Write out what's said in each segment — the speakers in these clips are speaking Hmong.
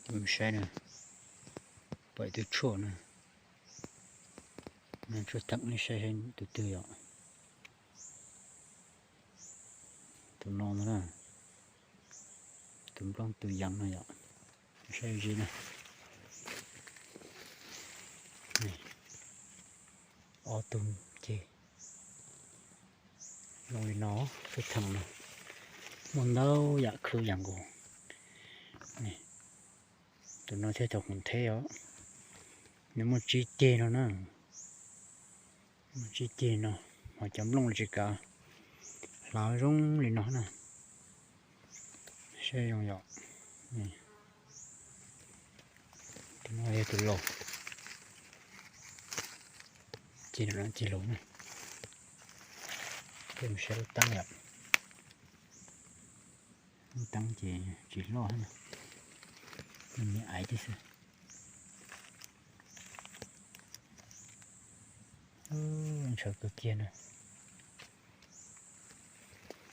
Tus saib na, pom tus tshuaj na, tshuaj theem ne, saib saib tus twg yom. Tus no ntag na, tus nplooj tus yees no yom. Saib zib na. Ob tug ceg zoo li no, tshuaj theem no muaj ntau yam khwv yam nkaus. Tus no thiab tus khoom theb os, nws muaj tsib ceg no na. Muaj tsib ceg no, ho cov nplooj tsis kav hlav zoo li no na. Saib zoo yom. Tus no yog tus laus, ceg no ceg laus na. Peb mus saib lub teeb yom. Lub teeb ces tsis loj, me me aiv tib xwb. Ntshaw kawg kiag na.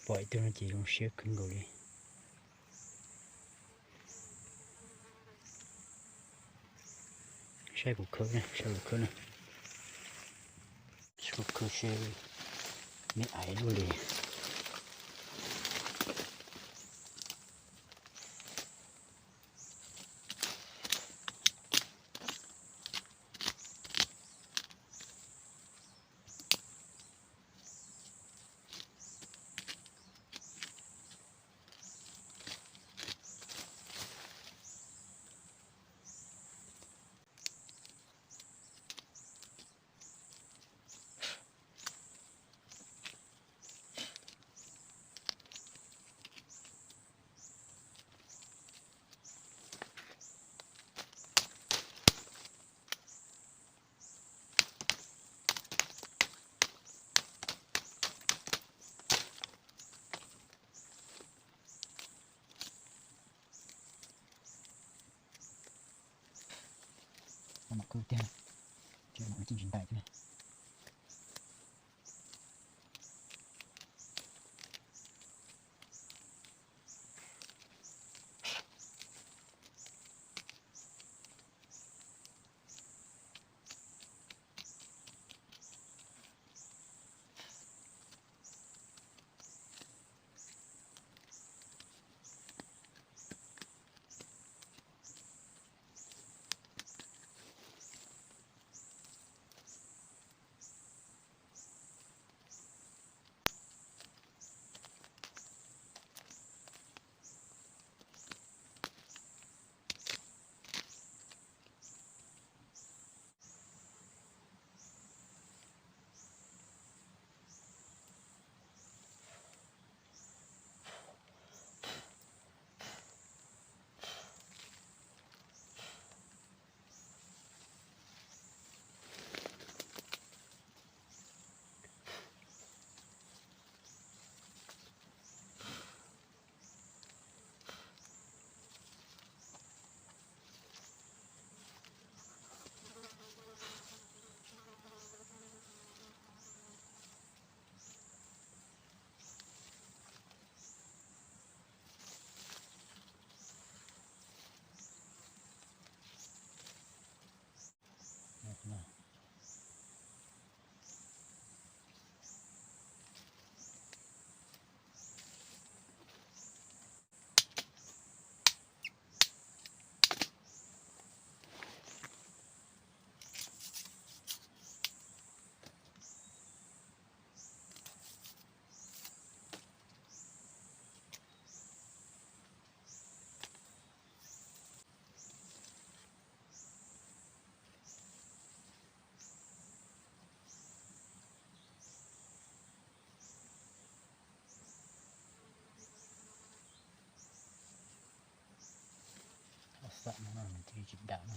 Pom ib tug no ces zoo siab kawg nkaus li. Saib kuv khawb na, saib kuv khawb na. Saib kuv khawb seb me aiv luaj li. Mam khawb tiag, tsis mam tsis ntais thiab. Xam no nws thiaj li tsis dam na.